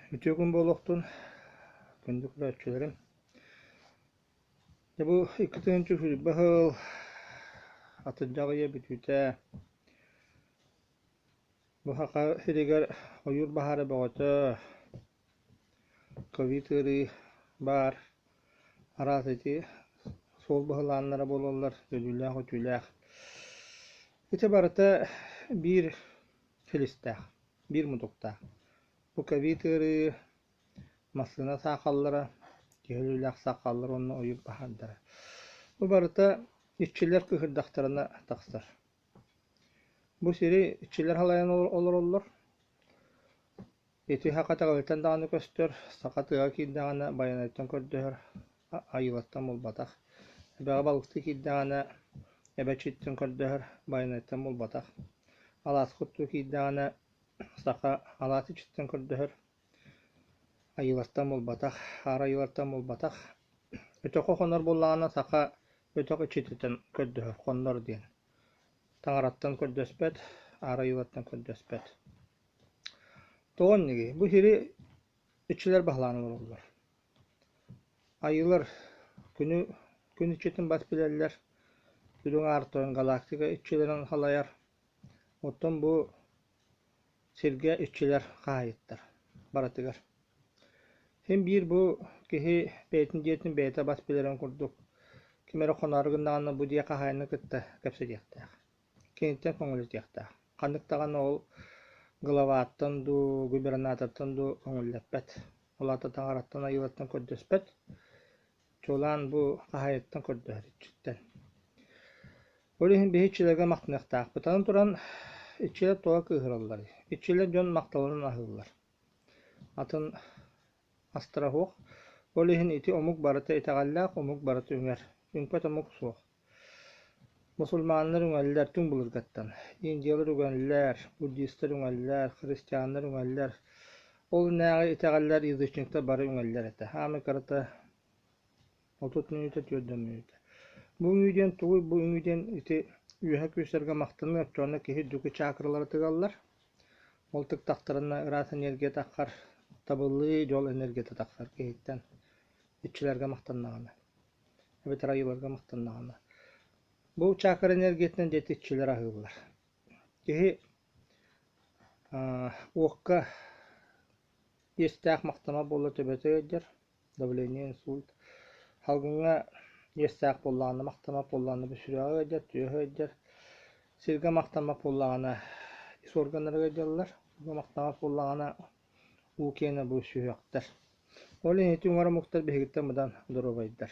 Үтүө күн буолуохтун, күндү көрөөччүлэрим. Дьэ бу 2020 сыл атырдьах ыйа бүтүүтэ бу Саха сиригэр ойуур баһаара бөҕөтө, ковид ыарыы баар, араас ити суол быһылааннара буолаллар, өлүүлээх-өтүүлээх. Ити барыта биир силистээх, биир мутуктаах. Бу ковид ыарыы, массыына саахаллара, киһи өлүүлээх саахаллар уонна ойуур баһаардара. Бу барыта иччилэр кыыһырдахтарына тахсар. Бу сири иччилэр халайан олороллор. Ити саха итэҕэлиттэн даҕаны көстөр, саха тыаҕа киирдэҕинэ Байанайтан көрдөһөр, айыылартан булбатах. Эбэҕэ балыктыы киирдэҕинэ эбэ иччиттэн көрдөһөр, Байанайтан булбатах. Алааска оттуу киирдэҕинэ саха алаас иччиттэн көрдөһөр, айыылартан булбатах, хаар айыылартан булбатах. Өтөххө хонор буоллаҕына саха өтөх иччититтэн көрдөһөр, хоннор диэн. Таҥараттан көрдөспөт, аар айыылартан көрдөспөт. Тоҕо иннигий? Бу сири иччилэр баһылаан олороллор. Айыылар күнү күн иччитин бас билэллэр, Үрүҥ Аар Тойон галактика иччилэрин салайар. Оттон бу сиргэ иччилэр хаһаайыттар барытыгар. Син биир бу киһи бэйэтин дьиэтин бэйэтэ бас билэрин курдук ким эрэ хоноору гыннаҕына бу дьиэ хаһаайынын кытта кэпсэтиэхтээх. Киниттэн көҥүллэтиэхтээх. Ханнык даҕаны ол главаттан дуу, губернатортан дуу көҥүллэппэт. Ол аата таҥараттан, айыылартан көрдөспөт. Чуолаан бу хаһаайыттан көрдөһөр иччиттэн. Ол иһин биһи иччилэргэ махтаныахтаахпыт. Аны туран иччилэр тоҕо кыыһыралларый? Иччилэр дьон махталынан аһыыллар. Атын астара суох. Ол иһин ити омук барыта итэҕэллээх, омук барыта үҥэр. Үҥпэт омук суох. Мусульманнар үҥэллэр түҥ былыргаттан. Индиялар үҥэллэр, буддистар үҥэллэр, христианнар үҥэллэр. Ол иннинээҕи итэҕэллэр язычниктар бары үҥэллэр этэ. Хаамай кырата 30 мүнүүтэ, 40 мүнүүтэ. Бу үҥүү диэн тугуй? Бу үҥүү диэн ити үөһэ күүстэргэ махтаныы оччоҕуна киһи үрдүкү чакралара тыгаллар. Ол тыктахтарына ыраас энергия таххар, табыллыы, дьол энергията тахсар киһиттэн иччилэргэ махтаннаҕына эбэтэр айыыларга махтаннаҕына. Бу чакра энергиятынан дьэ иччилэр аһыыллар. Киһи уокка иэстээх махтанар буолла төбөтө ыалдьар, давление, инсульт. Салгыҥҥа иэстээх буоллаҕына махтанар буоллаҕына бу сүрэҕэ ыалдьар, түөһэ ыалдьар. Сиргэ махтаммат буоллаҕына ис органнара ыалдьаллар. Ууга махтаммат буоллаҕына уу киэнэ бу сүһүөхтэр. Ол иһин ити уҥар омуктар биһигиттэн быдан доруобайдар.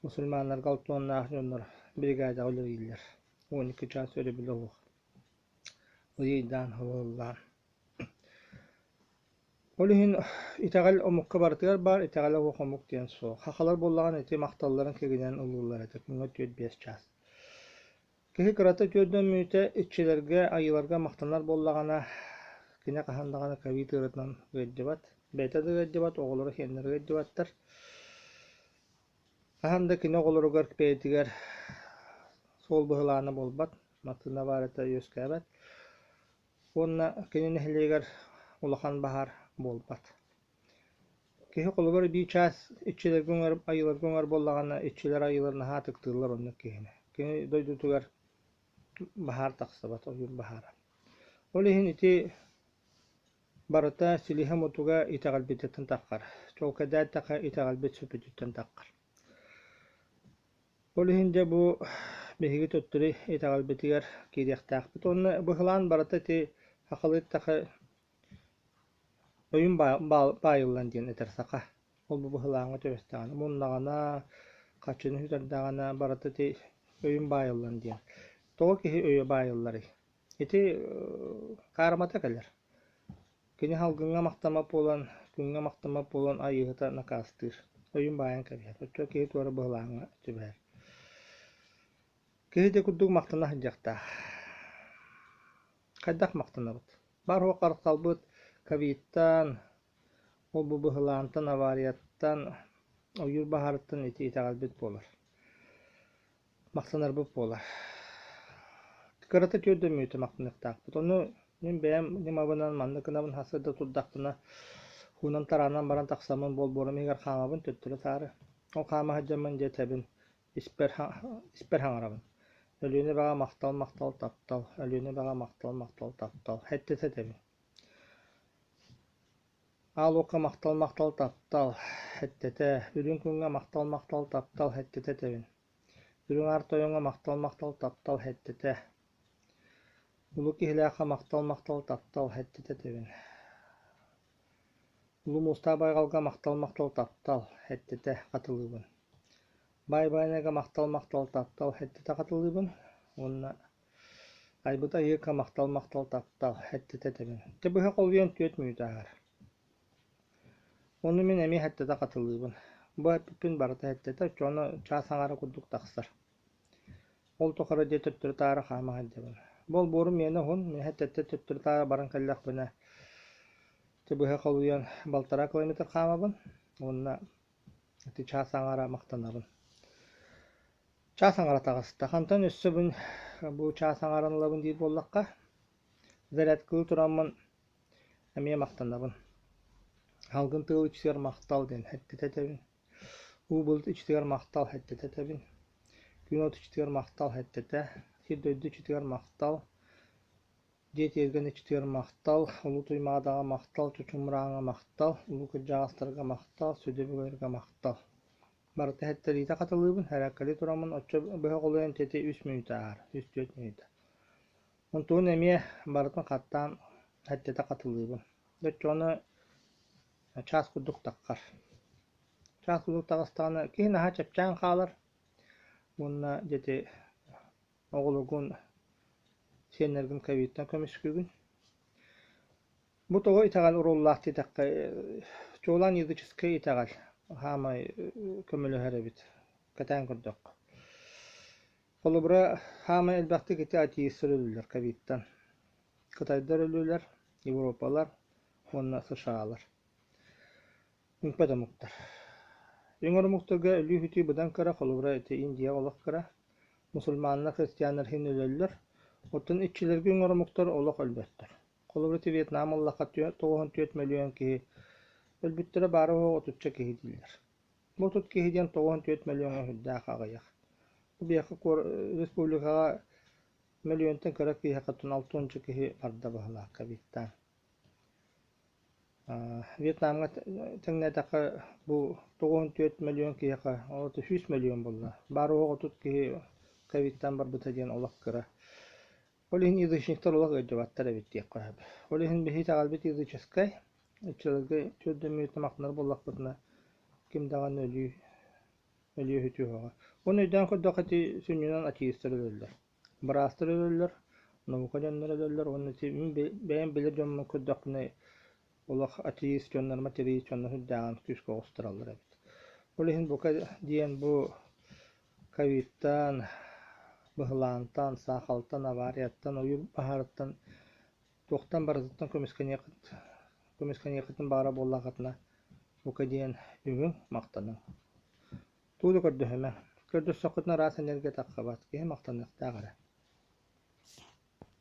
Мусульманнарга алтуоннаах дьоннор биригээдэҕэ үлэлииллэр. 12 чаас өрөбүлэ суох. Ыйдаан, ылыллаан. Ол иһин итэҕэл омукка барытыгар баар, итэҕэлэ суох омук диэн суох. Хахалар буоллаҕына ити махталларын кигинэн ылыыллар этэ күҥҥэ 4-5 чаас. Киһи кырата түөрдэн мүнүүтэ иччилэргэ, айыыларга махтанар буоллаҕына, кини хаһан даҕаны ковид ыарыытынан ыалдьыбат. Бэйэтэ да ыалдьыбат, оҕолоро сиэннэрэ ыалдьыбаттар. Хаһан да кини оҕолоругар бэйэтигэр суол быһылаана буолбат, массыына баарыта үөскээбэт уонна кини нэһилиэгэр улахан баһаар буолбат. Киһи холобур биир чаас иччилэргэ үҥэр, айыыларга үҥэр буоллаҕына, иччилэр айыылар наһаа ытыктыыллар оннук киһини. Кини дойдутугар баһаар тахсыбат, ойуур баһаара. Ол иһин ити барыта силиһэ-мутуга итэҕэлбититтэн таххар. Чуолкайдаатахха итэҕэлбит сүппүтүттэн таххар. Ол иһин дьэ бу биһиги төттөрү итэҕэлбитигэр киириэхтээхпит. Уонна быһылаан барыта ити сахалыы эттэххэ Ойуун баайыллан диэн этэр саха. Ол бу быһылааҥҥа түбэстэҕинэ, муннаҕына, харчыны сүтэрдэҕинэ барыта ити өйүн баайыллан диэн. Тоҕо киһи өйө баайылларый? Ити кармата кэлэр. Кини салгыҥҥа махтаммат буолан, күҥҥэ махтаммат буолан айыыһыта накаастыыр. Өйүн баайан кэбиһэр. Оччо киһи туора быһылааҥҥа түбэһэр. Киһи ити курдук махтана сылдьыахтаах. Хайдах махтанабыт? Бар-суох харысхалбыт ковидтан, ол-бу быһылаантан, аварияттан, ойуур баһаарыттан ити итэҕэлбит буолар. Махтанарбыт буолар. Кырата түөрт да мүнүүтэ махтаныахтаахпыт. Ону Мин бэйэм ньымабынан маннык гынабын сарсыарда турдахпына уунан-тараанан баран тахсаммын болбуорум иһигэр хаамабын төттөрү-таары. Ол хаама сылдьаммын дьэ этэбин, испэр испэр хаҥарабын. Өлүөнэ эбэҕэ махтал, махтал, таптал, Өлүөнэ эбэҕэ махтал, махтал, таптал. Эттэтэ этэбин. Аал уокка махтал, махтал, таптал, эттэтэ. Үрүҥ күҥҥэ махтал, махтал, таптал, эттэтэ этэбин. Үрүҥ Аар Тойоҥҥо махтал, махтал, таптал, эттэтэ. Улуу Киһилээххэ махтал, махтал, таптал, эттэтэ этэбин. Улуу Муустаах Байҕалга махтал, махтал, таптал, эттэтэ хатылыыбын. Баай Байанайга махтал, махтал, таптал, эттэтэ хатылыыбын уонна Айбыт Айыыка махтал, махтал, таптал, эттэтэ этэбин. Дьэ быһа холуйан түөрт мүнүүтэ ааһар. Ону мин эмиэ эттэтэ хатылыыбын. Бу эппиппин барыта эттэтэ, оччоҕуна чаас аҥаара курдук тахсар. Ол тухары дьэ төттөрү-таары хаама сылдьабын. Бу олбуорум миэнэ уһун, мин эттэтэ төттөрү-таары баран кэллэхпинэ, дьэ быһа холуйан балтараа километр хаамабын уонна ити чаас аҥаара махтанабын. Чаас аҥаара таҕыста. Хантан өссө бу чаас аҥаарын ылабын диир буоллахха, зарядкалыы тураммын эмиэ махтанабын. Салгын тыал иччитигэр махтал диэн эттэтэ этэбин. Уу былыт иччитигэр махтал эттэтэ этэбин. Күн от иччитигэр махтал эттэтэ. Сир-дойду иччитигэр махтал. Дьиэ тиэргэн иччитигэр махтал, Улуу Туймаадаҕа махтал, Чочумурааҥҥа махтал, Улуу кырдьаҕастарга махтал, сүдү өбүгэлэргэ махтал. Барыта эһэттэриитэ хатылыыбын, эрээккэлии тураммын оччо быһа холуйан ити үс мүнүүтэ ааһар, үс-түөрт мүнүүтэ. Онтугун эмиэ барытын хаттаан эттэтэ хатылыыбын. Оччоҕуна чаас курдук таххар. Чаас курдук таҕыстаҕына киһи наһаа чэпчээн хаалар уонна дьэ ити оҕолоргун, сиэннэргин ковидтан көмүскүүгүн. Бу тоҕо итэҕэл оруоллаах диэтэххэ, чуолаан языческай итэҕэл саамай көмөлөһөр эбит, кэтээн көрдөххө. Холобура, саамай элбэхтик ити атеистар өлөллөр ковидтан. Кытайдар өлөллөр, Европалар уонна США-лар. Үҥпэт омуктар. Үҥэр омуктарга өлүү-сүтүү быдан кыра, холобура, ити Индияҕа олох кыра. Мусульманнар, христианнар иһин өлөллөр. Оттон иччилэргэ үҥэр омуктар олох өлбөттөр. Холобура, ити Вьетнам ыллахха 94 мөлүйүөн киһи өлбүттэрэ баара-суоҕа отучча киһи дииллэр. Бу 30 киһи диэн 94 мөлүйүөҥҥэ сүрдээх аҕыйах. Бу биһиэхэ республикаҕа мөлүйүөнтэн кыра киһиэхэ 60 киһи барда быһыылаах ковидтаан. Вьетнамҥа тэҥнээтэххэ бу 94 мөлүйүөн киһиэхэ ол 100 мөлүйүөн буолла. Баар-суох 30 киһи ковидтаан барбыта диэн олох кыра. Ол иһин язычниктар олох ыалдьыбаттар эбит диэххэ сөп. Ол иһин биһи итэҕэлбит языческай, ыччаларга түөрт мүнүүтэ махтанар буоллахпытына ким даҕаны өлүү өлүө сүтүө суоҕа. Уонна өйдөөн көрдөххө ити сүнньүнэн атеистар өлөллөр. Быраастар өлөллөр, наука дьонноро өлөллөр уонна ити мин бэйэм билэр дьоммун көрдөхпүнэ олох атеист дьоннор, материалист дьоннор сүрдээҕин күүскэ оҕустараллар эбит. Ол иһин бука диэн бу ковидтан, быһылаантан, саахалтан, аварияттан, ойуур баһаарыттан туохтан барытыттан көмүскэниэххит көмүскэниэххитин баҕарар буоллаххытына бука диэн үҥүҥ, махтаныҥ. Тугу да көрдөһүмэҥ. Көрдөстөххүтүнэ араас энергия таххабат, киһи махтаныахтаах эрэ.